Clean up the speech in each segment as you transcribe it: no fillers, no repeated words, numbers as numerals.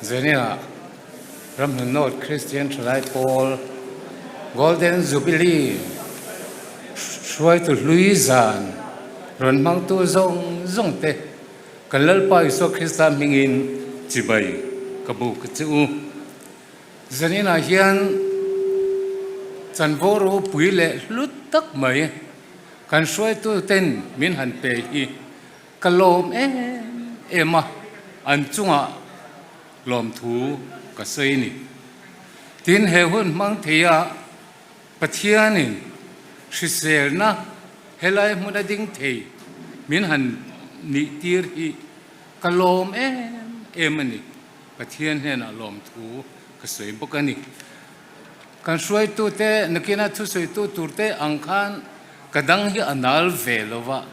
Zania Ramhlun North Christian Thalai Pawl Golden Jubilee hruaitu hlui zan rawn hmangtu zawng zawng te kan Lalpa Isua Krista hmingin chibai ka buk che u. Zaninah hian chanvo ropui leh hlut tak mai kan hruaitu ten min han pe hi Ka lawm em em a, an chungah lawmthu ka sawi ni. Tin, he hun hmang theia Pathianin hriselna helai hmuna ding thei min han nih tir hi ka lawm em em a ni. Pathian hnenah lawmthu ka sawi bawk a ni. Kan hruaitute nakina thusawitu turte ang khan ka dang hi a nal ve lo va,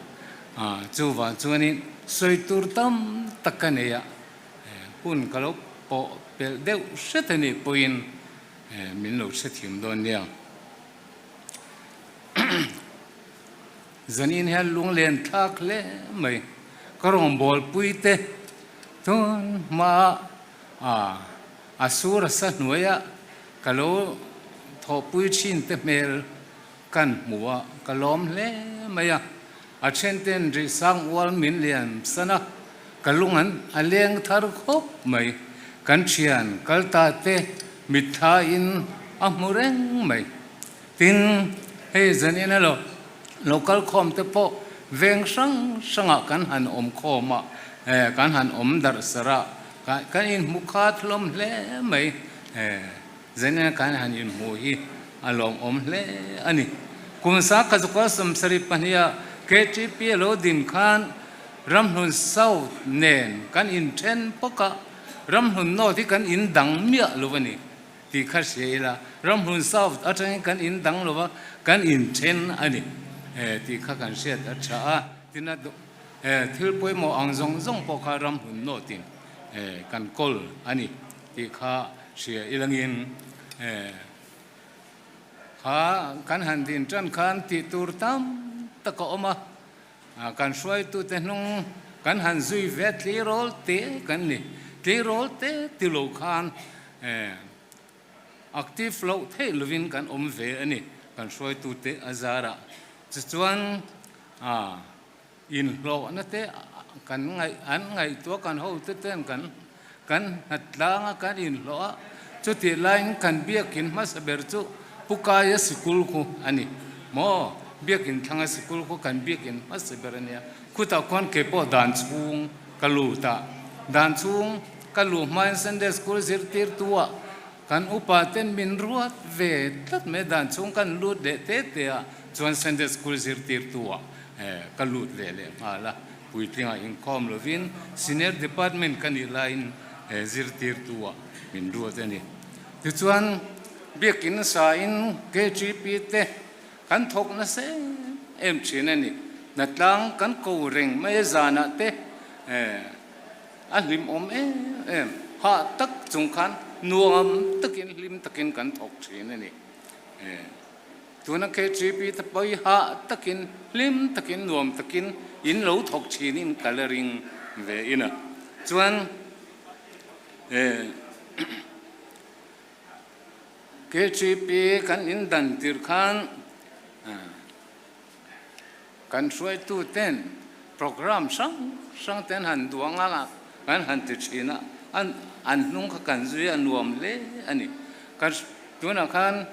chuvang chuanin sawi tur tam tak ka nei a, hun ka lo pawh pelh deuh hret a nih pawhin min lo hrethiam dawn nia. Zanin hian lunglen thlak hle mai, ka rawngbawlpui te tun hmaa A, a sur a sa hnuaia ka lo thawhpui thin te hmel kan hmu a, ka lawm hle mai a. A then ten rih sang ual min lian san a, ka lung an a leng thar khawp mai. Kan thian kal ta te mitthla in a hmu reng mai. Tin, hei zanin a lo local khawm te pawh veng hrang hrangah kan han awm khawm a, kan han awm darh sarh a, kan inhmu khat hlawm hle mai. Zanin a kan han inhmu hi a lawmawm hle a ni. Kum sakha zukua 72 ah KTP a lo din khan Ramhlun South nen kan inthen pawk a, Ramhlun North hi kan indang miah lo a ni. Tih kha hria ila, Ramhlun South atangin kan in dang lova kan in then a ni tih kha kan hriat a tha a, tin a thil pawimawh ang zawng zawng pawh kha Ramhlun North in kan kawl a ni tih kha hria ilangin kha kan han din tan khan tih tur tam tak a awm a, Kan hruaitute hnung kan han zui ve tleirawl te kan ni. Tleirawl te ti lo khan active loh theih lovin kan awm ve a ni kan hruaitute a zarah. Tichuan inhlawhna te kan ngaih an ngaihtuah kan hote ten kan kan hnatlang a kan inhlawh a, chutih laiin kan biakin hmasa ber chu Pukaia sikul khu a ni maw? Biakin thlanga sikul khu kan biakin hmasa ber a nia, khutah khuan kei pawh dan chhung ka lut a, dan chhung ka luh hmain Sunday school zirtirtu ah kan upa ten min ruat ve tlat mai, dan chhung kan lut leh te te a chuan Sunday school zirtirtu ah ka lut ve leh nghal a. Puitlingah inkhawm lovin Senior Department ka nih laiin zirtirtu ah min ruat a ni. Tichuan Biakin sain KGP te kan thawk nasa em em thin a ni. Hnatlang kan ko reng mai a zanah te a hlimawm em em. Hah tak chung khan nuam takin hlim takin kan thawk thin a ni. Tuna KGP te pawi hah takin, hlim takin, nuam takin in lo thawk thin in ka la ring ve in a. Chuan KGP kan in dan tir khan kan hruaitu ten program hrang hrang te an han duang a, kan han ti thin a, an hnung kha kan zui a nuam hle a ni. Kan tunah khan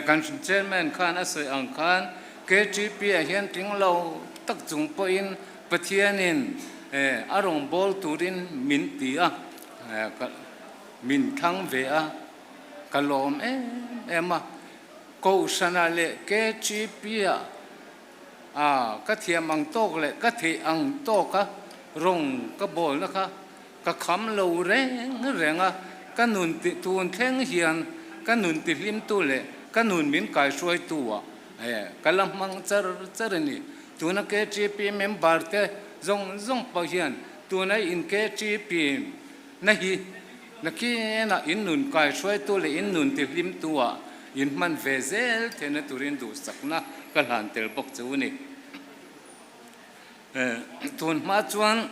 kan chairman khan a sawi ang khan KTP ah hian tling lo tak chung pawhin Pathianin a rawngbâwl turin min ti a, min thlang ve a, ka lawm em em a. Kohhranah leh KTP ah A, ka thiam ang tawk leh ka theih ang tawka rawng ka bawlna kha ka kham lo reng reng a, ka nun ti tun thleng hian ka nun ti hlimtu leh ka nun min kaihruaitu ah ka la hmang char char a ni. Tuna KTP member te zawng zawng pawh hian tuna in KTP na hi nakinah in nun kaihruaitu leh in nun ti hlimtu ah in hman ve zel theihna turin duhsakna ka hlan tel bawk chu a ni. Tun hma chuan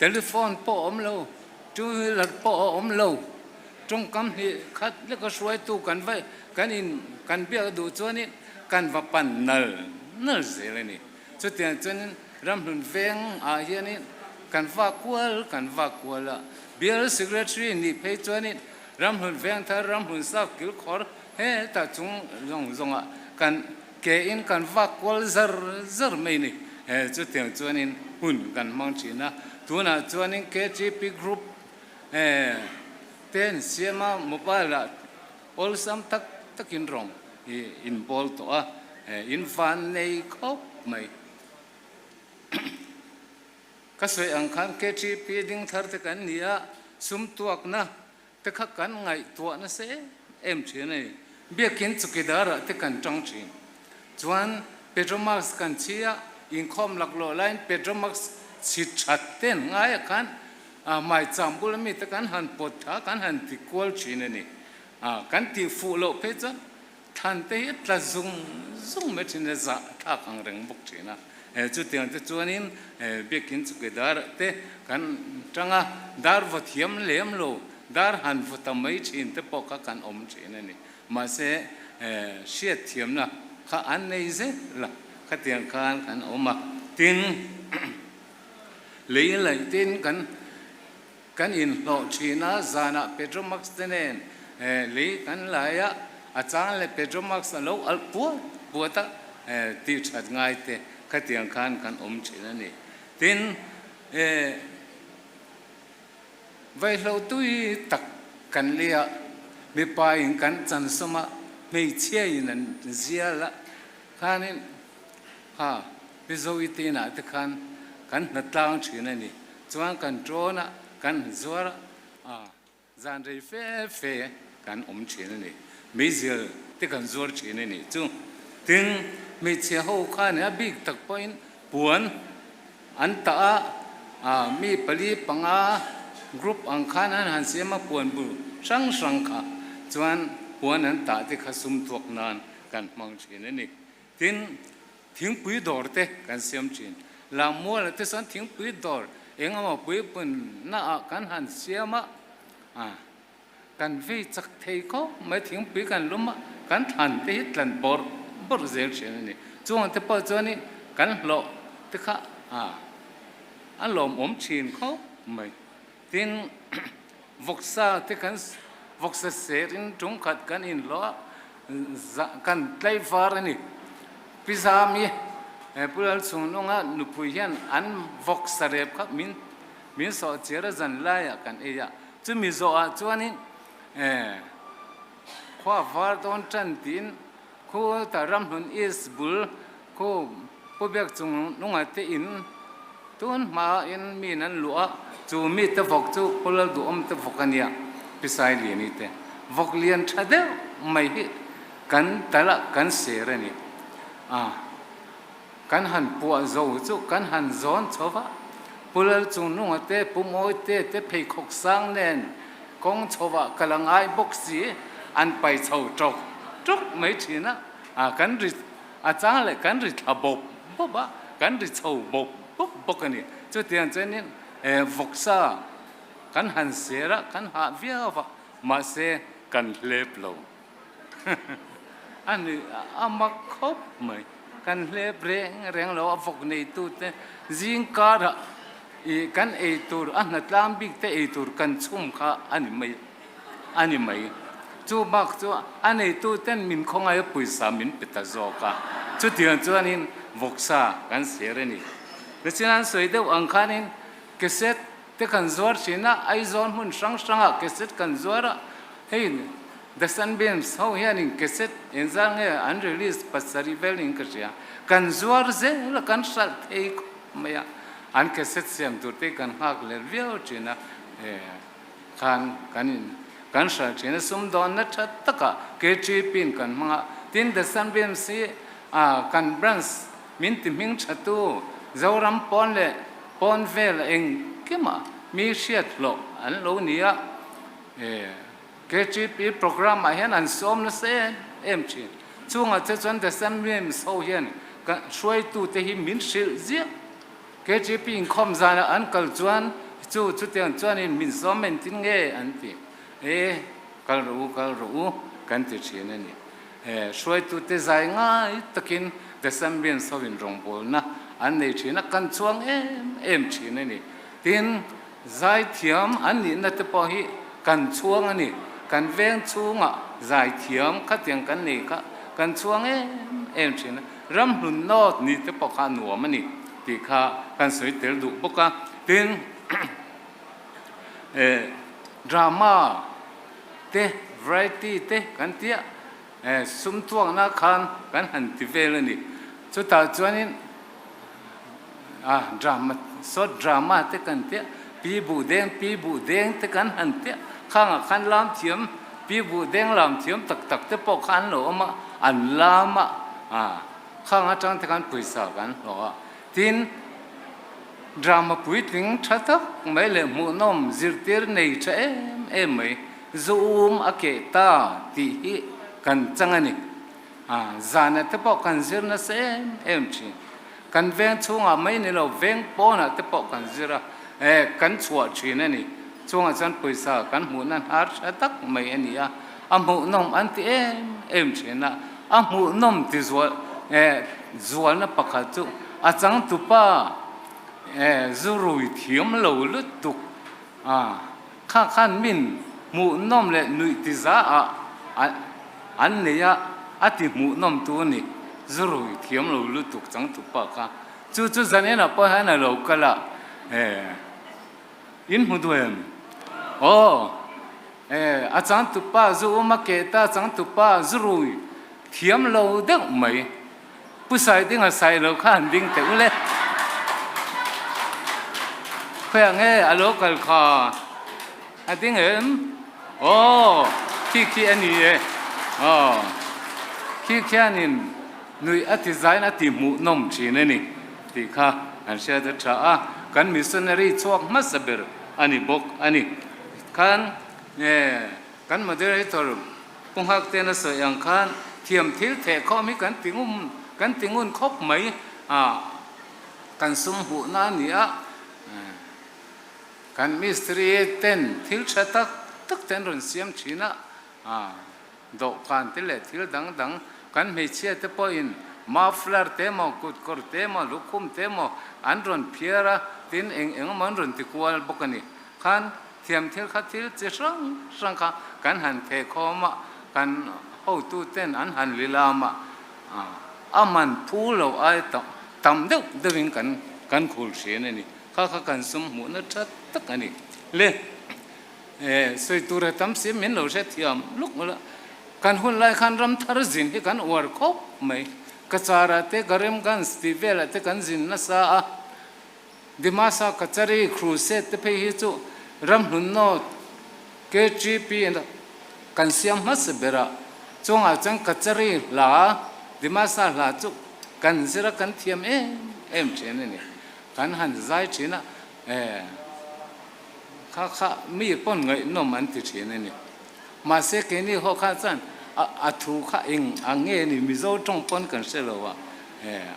Telephone pawh a awm lo, two wheeler pawh a awm lo. Tawngkam hnih khat leka hruaitu kan va kan in kan biak duh chuanin kan va pan nal nal zel a ni. Chutiang chuanin ramhlun veng ah hianin kan va kual kan va kual a, Bial Secretary nih phei chuanin ramhlun veng thar ramhlun sap kilkhawr hetah chung zawng zawngah kan ke in kan va kual zar zar mai a ni. Chutiang chuanin hun kan hmang thin a, tunah chuanin KTP Group te an siam a, mobile ah awlsam tak takin rawng i inbawl tawh a, in van nei khawp mai. Ka sawi ang khan KTP ding thar te kan ni a, sum tuakna te kha kan ngaihtuah nasa em em thin a ni. Biakin chukidar ah te kan tang thin. Chuan Petromax kan chhi a, inkhawm laklawh laiin Petromax chhi that te an ngai a khan maicham bula mite kan han pawt tha, kan han ti kual thin a ni. Kan tih fuh loh phei chuan thlan te hi a tla zung zung mai thin a, zah thlak ang reng bawk thin a. Chutiang te chuanin Biakin chukidar ah te kan tang a, dar va thiam lem lo, dar han va ta mai thin te pawh kha kan awm thin a ni. Mahse, hriat thiamna kha an nei zel a, khatiang khan kan awm a. Tin, lei laih tin kan kan inhlawh thin a, zanah Petromax te nen lei kan lai a, a chang leh Petromax a lo alh puat puat a, tih that ngai te khatiang khan kan awm thin a ni. Tin, Vaihlo tui tak kan lei a, mipa in kan chan sawm a, hmeichhia in an zial a, khanin kha Mizo i te inah te khan kan hna tlang thin a ni. Chuan kan tawn a, kan hna zuar a, a zan rei fe fe kan awm thin a ni. Meizial te kan zuar thin a nih chu. Tin, hmeichhia ho khan a bik tak pawhin puan An tah a, mi pali panga group ang khan an han siam a, puan bu hrang hrang kha chuan puan an tah te kha sum tuak nan kan hmang thin a ni. Tin, thingpui dawr te kan siam thin. Lammuala te chuan thingpui dawr eng emaw puipun naah kan han siam a, Kan vei chak thei khawp mai, thingpui kan lum a, kan thlan te hi tlan bawrh bawrh zel thin a ni. Chungah te pawh chuanin kan hlawh te kha a lawmawm thin khawp mai. Tin, vawksa te kan vawksa serin tum khat kan inhlawh a, kan tlaivar a ni. Pi Zami, Pu Lalchungnunga nupui hian an vawksa rep kha min Min sawhchiar a zan laiah kan ei a, chumi zawhah chuanin khua var dawn tan tiin khu ta Ramhlun East bul khu Pu Biak chung nunga te in tun hmain mi an luh a, chu mi te vawk chu Pu Lalduhawm te vawk a nia, Pi Sailiani te vawk lian tha deuh mai hi kan tal a kan ser a ni a. Kan han puah zo chu kan han zawn chho va, Pu Lalchungnunga te, Pu Mawite te pheikhawk sang nen kawng chhovah ka la ngai bawk si, an pai chho tawk tawk mai thin a, a kan ri a chang leh kan ri thla bawp bawp a, kan ri chho bawp bawp bawk a ni. Chutiang chuanin vawksa kan han ser a, kan hah viau va, mahse kan hlep lo. A ni a mak khawp mai. Kan hlep reng reng lo a vawk neitute zing karah ih kan ei tur a hnatlang bik te ei tur kan chhum kha a ni mai a ni mai. Chu bak chu a neituten min khawngaih a pawisa min pe ta zawk a. Chutiang chuanin vawksa kan ser a ni. Nichina an sawi deuh ang khanin cassette te kan zuar thin a, Aizawl hmun hrang hrangah cassette kan zuar a, hei The Sunbeams ho hianin cassette engzah nge an release pasarih velin ka hria, kan zuar zel a, kan hralh thei khawp mai a, an cassette siam tur te kan nghak leh viau thin a, khan kan in kan hralh thin a, sumdawnna tha takah KTP in kan hmang a, tin The Sunbeams hi kan branch Min ti hming thatu Zoram pawn leh pawn vel engkimah mi hriat hlawh an lo ni a, KTP programme ah hian an sawm nasa em em thin. Chungah che chuan The Sunbeams ho hian hruaitute hi min hrilh ziah. KTP inkhawm zanah an kal chuan Chu chutiang chuanin min zawm entin nge an ti? E, kal rawh u, kal rawh u kan ti thin a ni. E, hruaitute zai ngai takin Decembians hovin rawngbawlna an nei thin a, kan chuang em em thin a ni. Tin, zaithiam an nihna te pawh hi kan chhuang a ni. Kan veng chhungah zaithiam khatiang kan nei kha kan chhuang em em thin a. Ramhlun nawt nih te pawh kha a nuam a ni tih kha kan sawi tel duh bawk a. Tin, drama te, variety te kan tia sum tuakna khan kan han ti vel a ni. Chutah chuanin drama, short drama te kan tia, pi buh deng, pi buh deng te kan han tia, khangah khan lam thiam, pi buh deng lam thiam tak tak te pawh kha an lo awm a, an lam a, khang atang te khan pawisa kan hlawh a. Tin, drama puitling tha tak mai leh hmuhnawm zirtir nei tha em em mai, zu um a keh ta tih hi kan chang a ni. A, zana te pawh kan zir nasa em em thin. Kan veng chhungah mai ni lo, veng pawnah te pawh kan zir a, e, kan chhuah thin a ni. Chungah chuan pawisa kan hmuhna hnar tha tak mai a ni a, a hmuhnawm an ti em em thin a, a hmuhnawm ti zual, e, zualna pakhat chu a changtupa, e, zu rui thiam lo lutuk a, Kha khan min hmuhnawm leh nuih ti za ah an nei a, a ti hmuhnawm tu a ni. Zu rui thiam lo lutuk changtupa kha. Chu chu zanin ah pawh hian a lo kal a, eh, in hmu duh em? Aw, eh, a changtupa zu um a keh ta changtupa zu rui thiam lo deuh mai. Pu Saidinga sai lo kha han ding teh ule. Khawiah nge a lo kal kha? A ding em? Aw, khi khi a ni e. Aw, khi khianin nuih a ti zain a ti hmuhnawm thin a ni tih kha an hriat a tha a. Kan missionary chhuak hmasa ber a ni bawk a ni. Khan nge kan moderator Pu Nghakten a sawi ang khan thiam thil theh khawm hi kan ti ngum kan ti ngun khawp mai a, kan sum hmuhna a ni a, kan mistiri ten thil tha tak tak te an rawn siam thin a, dawhkan te leh thil dang dang kan hmeichhia te pawhin muffler te emaw kutkawr te emaw lukhum te emaw an rawn phiar a, tin eng eng emaw an rawn ti kual bawk a ni. Khan Thiam thil kha thil chi hrang hrang kha kan han theh khawm a, kan hotuten an han li lam a, a man phu lo ai tam deuh deuhin kan kan khul thin a ni. Kha kha kan sum hmuhna tha tak a ni. Le, sawi tur a tam si min lo hre thiam luk la, kan hun lai khan ram thar zin hi kan uar khawp mai. Kachara te, Karimganj tih velah te kan zin nasa a. Dimasa Kachari Crusade te phei hi chu Ramhlun North KTP in kan siam hmasa ber a, chungah chuan Kachari hla Dimasa hla chu kan zir a kan thiam em em thin a ni. Kan han zai thin a, eh kha kha mi pawn ngaihnawm an ti thin a ni. Mahse keini ho kha chuan a thu kha eng ang nge ni Mizo tawng pawn kan hre lo a, eh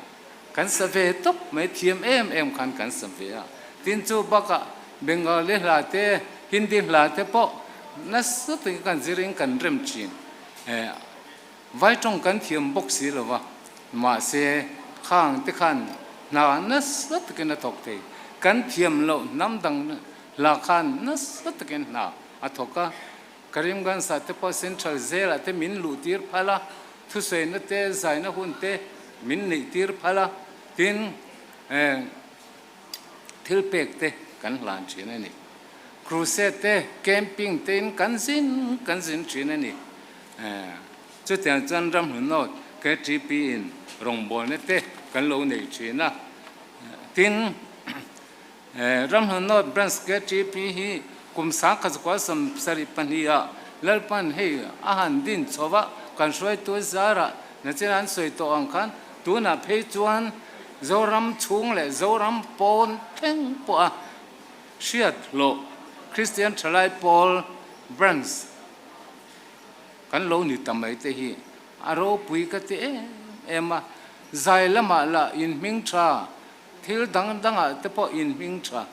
Kan sa ve tawp mai, thiam em em khan kan sa ve a. Tin chu bakah Bengali hla te, Hindi hla te pawh nasa takin kan zirin kan rem thin. Vai tawng kan thiam bawk si lo va, mahse khang te khan hna nasa takin a thawk thei. Kan thiam loh hnam dang hla khan nasa takin hna a thawk a. Karimganj ah te pawh Central Jail ah te min luh tir phal a, thusawiina te, zaina hun te min neih tir phal a, tin thil pek te kan hlan thin a ni. Crusade te, camping te in kan zin kan zin thin a ni. Chutiang chuan Ramhlunawt KTP in rawngbawlna te kan lo nei thin a, tin Ramhlun North Branch KTP hi kum 1972 ah Lalpan hei a han din chho a, kan hruaitu zarah nachin an sawi tawh ang khan tunah phei chuan Zoram chhung leh Zoram pawn thleng pawh a hriat hlawh Kristian Thalai Pawl Branch kan lo ni ta mai te hi a ropui ka ti em em a, zai lamah lah inhming tha Thil dang dangah te pawh in hming tha.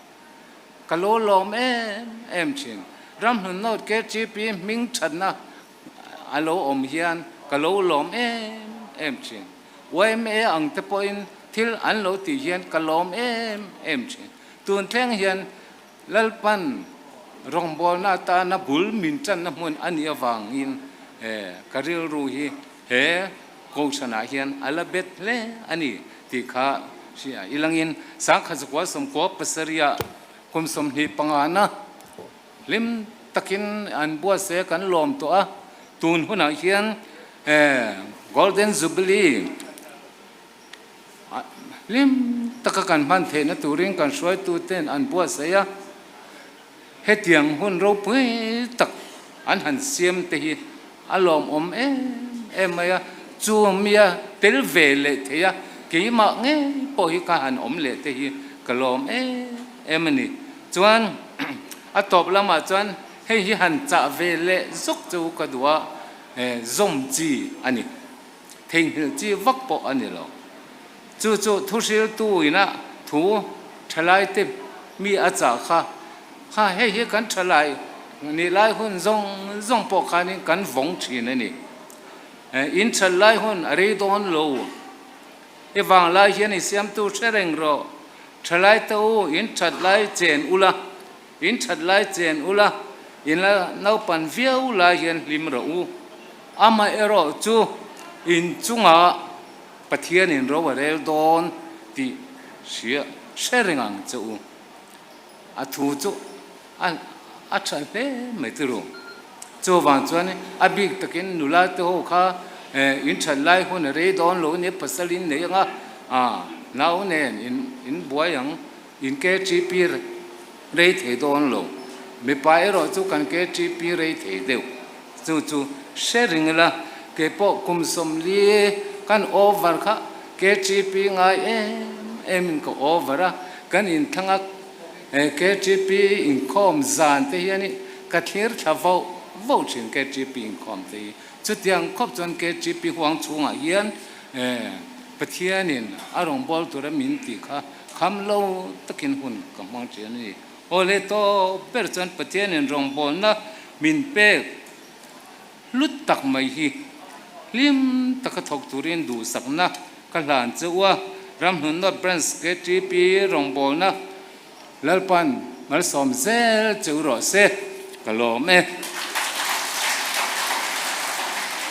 Ka lo lawm em em thin. Ramhlun North KTP hming thatna a lo awm hian ka lo lawm em em thin. Yma ang te pawhin thil an lo tih hian ka lawm em em thin. Tun thleng hian Lalpan rawngbawlna atana bul min tanna hmun a nih avangin ka rilru hi he kohhranah hian a la bet hle a ni tih kha hria ilangin Sangkhatzakua sawmkua pasarihah kum 25 na hlim takin an buatsaih a kan lawm tawh a, tun hunah hian Golden Jubilee Hlim taka kan hman theihna turin kan hruaituten an buatsaih a, hetiang hun ropui tak an han siam te hi a lawmawm em em mai a, chu mia tel ve leh thei a, keimah ngei pawh hi ka han awm leh te hi ka lawm em em a ni. Chuan a tawp lamah chuan hei hi han chah ve leh zawk chu ka duh a, zawm chi a ni. Theihnghilh chi vak pawh a ni lo. Chu chu thuhriltu ina thu thalaite mi a chah kha, kha hei hi kan thalai nih lai hun zawng zawng pawh khanin kan vawng thin a ni. In that lai hun a rei dawn lo. I vang lai hian i siamtu hre reng rawh. Thalaite u in that lai chen ula, in that lai chen ula, in la naupan viau lai hian hlim rawh u. Amaherawh chu in chungah Pathianin ro a rel dawn tih hria hre reng ang che u. A thu chu a a tha hle mai ti ru. Chuvang chuan a bik takin nula te ho kha in that lai hun a rei dawn lo nia pasal in nei anga nau nen in in buai ang in KTP rei thei dawn lo. Mipa erawh chu kan KTP rei thei deuh. Chu chu hre ring ila, keipawh kum 40 kan over kha KTP ngai em em in ka over a, kan inthlang a KTP inkhawm zan te hian ka thlir thla voh voh thin KTP inkhawm te hi. Chutiang khawp chuan KTP huang chhungah hian Pathianin a rawngbâwl tura min tih kha kham lo takin hun ka hmang thin a ni. Aw le tawp ber chuan Pathianin rawngbawlna min pek hlut tak mai hi hlim taka thawk turin duhsakna ka hlan che u a, Ramhlun North Branch KTP rawngbawlna Lalpan malsawm zel che u rawh se, ka lawm e.